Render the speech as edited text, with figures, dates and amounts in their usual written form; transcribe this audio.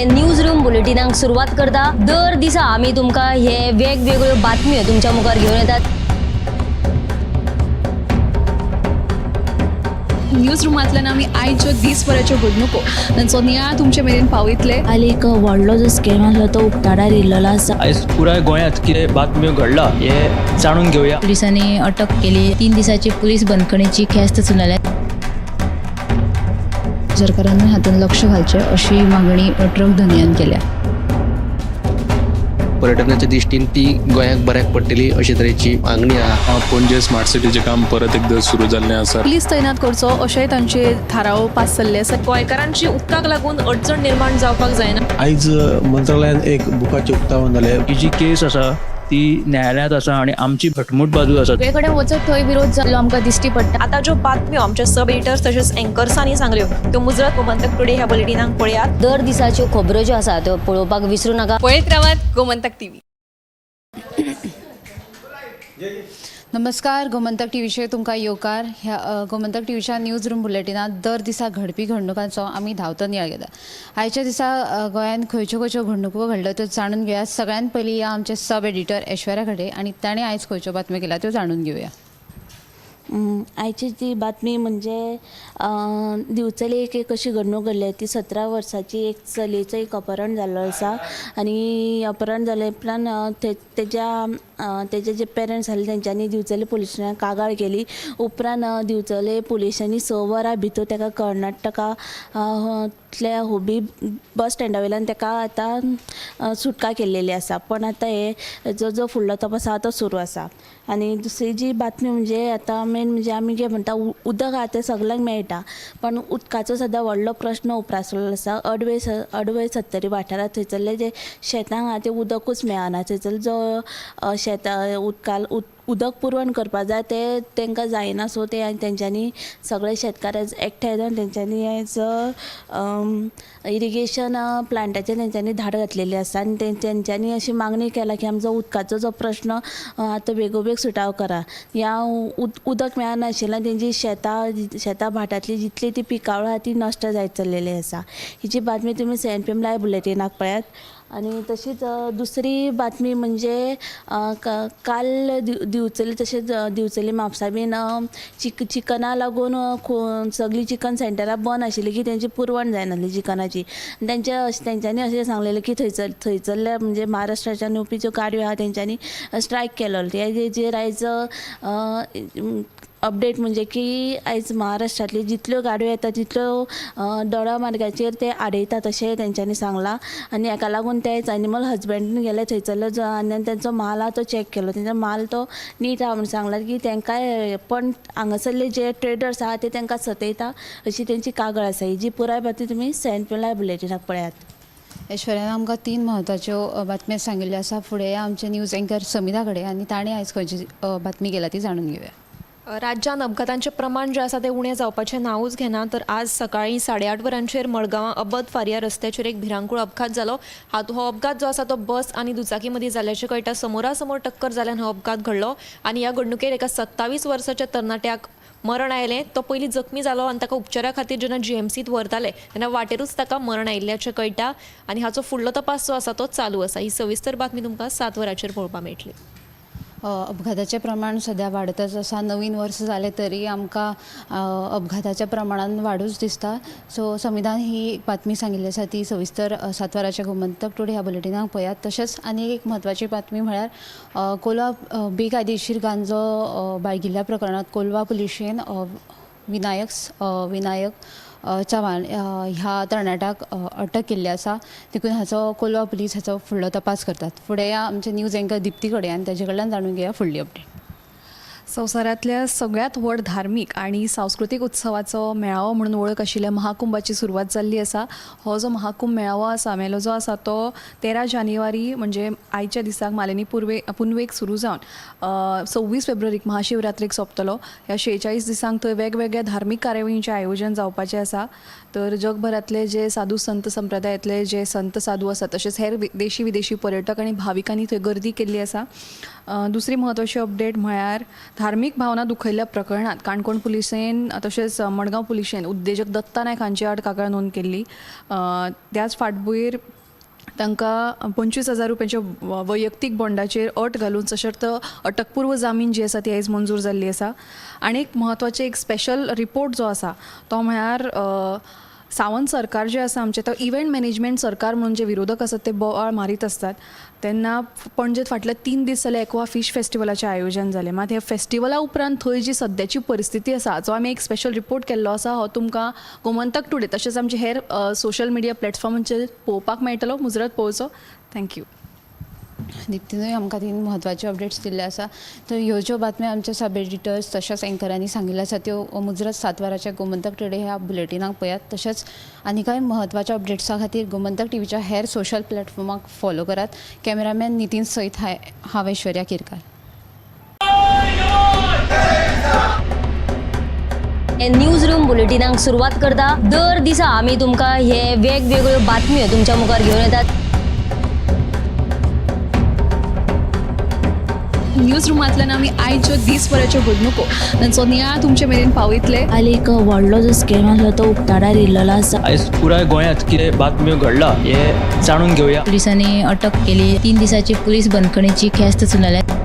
News room बुलेटिनाक सुरवात करता. दर दिसा आमी तुमकां हे वेगवेगळ्यो बातम्यो तुमच्या मुखार घेवन येतात. न्यूज रुमांतल्यान आमी आयच्यो दीसभराच्यो घडणुको तांचो नियाळ तुमचे मेरेन पावयतले. काल एक व्हडलो जो स्कॅम आसलो तो उक्ताडार येयल्लो आसा. आयज पुराय गोंयांत कितें बातम्यो घडला हें जाणून घेवया. पोलिसांनी अटक केली. 3 दिसाची पुलीस बंदखणीची ख्यास्त सुनायल्या. सरकारान हातूंत लक्ष घालचें अशी मागणी ट्रक धनयान केल्या. पर्यटनाच्या दृश्टीन ती गोंयाक बऱ्याक पडटली अशे तरेची मागणी आहा. पणजे स्मार्ट सिटीचें काम परत एकदां सुरू जाल्लें आसा. पुलीस तैनात करचो अशेंय तांचे थाराव पास जाल्ले आसा. गोंयकारांची उदकाक लागून अडचण निर्माण जावपाक जायना. आयज मंत्रालयान एक बुकाचें उक्तावण जालें. ही जी केस आसा ती न्यायालयांत आसा आनी आमची घटमूट बाजू आसा. सगळे कडेन वचत थंय विरोध जाल्लो आमकां दिश्टी पडटा. आतां ज्यो बातम्यो आमच्या सब एडिटर्स तशेंच एंकर्सांनी सांगल्यो त्यो मुजरत गोमंतक टुडे ह्या बुलेटिनाक पळयात. दर दिसाच्यो खबरो ज्यो आसा त्यो पळोवपाक विसरूं नाका. पळयत रावात गोमंतक टीव्ही. नमस्कार, गोमंतक टीव्हीचेर तुमकां येवकार. ह्या गोमंतक टीव्हीच्या न्यूज रूम बुलेटिनांत दर दिसा घडपी घडणुकांचो आमी धांवतो नियाळ घेता. आयच्या दिसा गोंयांत खंयच्यो खंयच्यो घडणुको घडल्यो त्यो जाणून घेवया. सगळ्यांत पयलीं या आमचे सब एडिटर ऐश्वर्या कडेन आनी ताणें आयज खंयच्यो बातम्यो केल्या त्यो जाणून घेवया. आयची ती बातमी म्हणजे दिवचले एक एक अशी घडणूक घडल्या ती 17 वर्साची एक चलयेचो एक अपहरण जाल्लो आसा आनी अपहरण जाले उपरांत तेजे जे पेरंट्स आसले तेंच्यांनी दिवचले पुलिसांक कागाळ केली. उपरांत दिवचले पुलिसांनी 6 वरां भितर ताका कर्नाटका तल्या हुबळी बस स्टँडा वयल्यान ताका आतां सुटका केल्लेली आसा. पण आतां हे जो जो फुडलो तपास आसा तो सुरू आसा. आनी दुसरी जी बातमी म्हणजे आतां मेन म्हणजे आमी जे म्हणटा उदक आहा तें सगल्यांक मेळटा, पण उदकाचो सद्दां व्हडलो प्रश्न उप्रासलेलो आसा. अडवे अडवय सत्तरी वाठारांत थंयसरले जे शेतांक आहा तें उदकूच मेळना. थंयसर जो शेतां उदका उदक पुरवण करपा जाय तें तांकां जायना. सो ते तेंच्यांनी सगळे शेतकार एकठांय जावन तेंच्यांनी आयज इरिगेशन प्लांटाचेर तेंच्यांनी धाड घातलेली आसा आनी तेंच्यांनी अशी मागणी केला की आमचो उदकाचो जो प्रश्न आहा तो बेगोबेग सुटाव करा. ह्या उदक मेळनाशिल्ल्यान तेंची शेतां शेतां भाटांतली जितली ती पिकावळ आहा ती नश्ट जायत चल्लेली आसा. हिची बातमी तुमी 7 PM live बुलेटिनाक पळयात. आनी तशीच दुसरी बातमी म्हणजे काल दिवचले तशेंच दिवचले म्हापसा बीन चिकना लागून सगळीं चिकन सेंटरां बंद आशिल्लीं की तेंची पुरवण जायनासली चिकनाची. तेंच्यांनी अशें सांगलेलें की थंयसरल्या म्हणजे महाराष्ट्राच्यान येवपी ज्यो गाडयो आहा तेंच्यांनी स्ट्रायक केलो. तेजेर आयज अपडेट म्हणजे की आयज महाराष्ट्रांतली जितल्यो गाडयो येता तितल्यो दोडा मार्गाचेर ते आडयतात अशें तेंच्यांनी सांगलां. आनी हेका लागून ते आयज एनिमल हजबंड्रीन गेले थंयसरलो जो आनी तेंचो म्हाल आहा तो चॅक केलो. तेंचो म्हाल तो नीट आहा म्हूण सांगलां की तेंकांय, पण हांगासरले जे ट्रेडर्स आहा ते तेंकां सतयता अशी तेंची कागाळ आसा. ही पुराय बातमी तुमी 7 पी एम लायव बुलेटिनाक पळयात. ऐश्वर्यान आमकां तीन म्हत्वाच्यो बातम्यो सांगिल्ल्यो आसा. फुडें आमचे न्यूज एंकर समिधा कडेन आनी ताणें आयज खंयची बातमी केल्या ती जाणून घेवया. राज्यांत अपघातांचें प्रमाण जें आसा तें उणें जावपाचें नांवूच घेना. तर आज सकाळीं 8:30 वरांचेर मडगांवां अबद फारिया रस्त्याचेर एक भिरांकूळ अपघात जालो. हो अपघात जो आसा तो बस आनी दुचाकी मदीं जाल्ल्याचें कळटा. समोरासमोर टक्कर जाल्यान हो अपघात घडलो आनी ह्या घडणुकेर एका 27 वर्साच्या तरणाट्याक मरण आयलें. तो पयलीं जखमी जालो आनी ताका उपचारा खातीर जेन्ना जीएमसीत व्हरताले तेन्ना वाटेरूच ताका मरण आयिल्ल्याचें कळटा आनी हाचो फुडलो तपास जो आसा तो चालू आसा. ही सविस्तर बातमी तुमकां 7 वरांचेर पळोवपाक मेळटली. अपघाताचें प्रमाण सद्या वाडतच आसा. नवीन वर्स जालें तरी आमकां अपघाताच्या प्रमाणान वाडूच दिसता. सो समिधान ही बातमी सांगिल्ली आसा ती सविस्तर 7 वरांच्या गोमंतक टुडे ह्या बुलेटिनाक पळयात. तशेंच आनी एक म्हत्वाची बातमी म्हळ्यार कोलवा बेकायदेशीर गांजो बाळगिल्ल्या प्रकरणांत कोलवा पुलिशेन विनायक चव्हाण ह्या तरणाट्याक अटक केल्ली आसा. देखून हाचो कोलवा पुलीस हाचो फुडलो तपास करतात. फुडें या आमचे न्यूज एंकर दिप्ती कडेन आनी ताजे कडल्यान जाणून घेवया फुडली अपडेट. संवसारांतल्या सगळ्यांत व्हड धार्मीक आनी सांस्कृतीक उत्सवाचो मेळावो म्हणून वळख आशिल्ल्या महाकुंभाची सुरवात जाल्ली आसा. हो जो महाकुंभ मेळावो आसा, मेलो जो आसा, तो 13 जानेवारी म्हणजे आयच्या दिसाक मालिनी पुनवेक सुरू जावन 26 फेब्रुवारीक महाशिवरात्रीक सोंपतलो. ह्या 46 दिसांक थंय वेगवेगळ्या धार्मीक कार्यावळींचें आयोजन जावपाचें आसा. तर जगभरांतले जे साधू संत संप्रदायांतले जे संत साधू आसात, तशेंच हेर देशी विदेशी पर्यटक आनी भाविकांनी थंय गर्दी केल्ली आसा. दुसरी म्हत्वाची अपडेट म्हळ्यार धार्मीक भावना दुखयल्ल्या प्रकरणात काणकोण पुलिसेन तशेंच मडगांव पुलिशेन उद्देजक दत्ता नायक हांचे आड कागाळ नोंद केल्ली. त्याच फाटभूंयेर तांकां 25,000 रुपयांच्या वैयक्तीक बॉन्डाचेर अट घालून सशर्त अटकपूर्व जामीन जी आसा ती आयज मंजूर जाल्ली आसा. आनी एक म्हत्वाचें एक स्पेशल रिपोर्ट जो आसा तो म्हळ्यार सावंत सरकार जे आसा आमचें तो इव्हेंट मॅनेजमेंट सरकार म्हणून जे विरोधक आसात ते बोवाळ मारीत आसतात. तेन्ना पणजेत फाटले 3 दीस जाले एक्वा फीश फेस्टिवलाचें आयोजन जालें. मात ह्या फेस्टिवला उपरांत थंय जी सद्याची परिस्थिती आसा हाचो आमी एक स्पेशल रिपोर्ट केल्लो आसा. हो तुमकां गोमंतक टुडे तशेंच आमचे हेर सोशल मिडिया प्लॅटफॉर्माचेर पळोवपाक मेळटलो. मुजरत पळोवचो. Thank you. दीप्तीनूय आमकां 3 म्हत्वाच्यो अपडेट्स दिल्ल्यो आसा. तर ह्यो ज्यो बातम्यो आमच्या सब एडिटर्स तशेंच एंकरांनी सांगिल्ल्यो आसा त्यो मुजरत 7 वरांच्या गोमंतक टुडे ह्या बुलेटिनाक पळयात. तशेंच आनी कांय म्हत्वाच्या अपडेट्सा खातीर गोमंतक टीव्हीच्या हेर सोशल प्लॅटफॉर्माक फॉलो करात. कॅमेरामॅन नितीन सयत हांव ऐश्वर्या केरकार. हे न्यूज रूम बुलेटिनाक सुरवात करता. दर दिसा आमी तुमकां हे वेगवेगळ्यो बातम्यो तुमच्या मुखार घेवन येतात. न्यूज रुमांतल्यान आमी आयच्यो दीसभराच्यो घडणुको तांचो नियाळ तुमचे मेरेन पावयतले. काल एक व्हडलो जो स्कॅम आसलो तो उक्ताडार येयल्लो आसा. आयज पुराय गोंयांत कितें बातम्यो घडला हें जाणून घेवया. पुलिसांनी अटक केली. 3 दिसाची पुलीस बंदखणीची ख्यास्त सुनायल्या.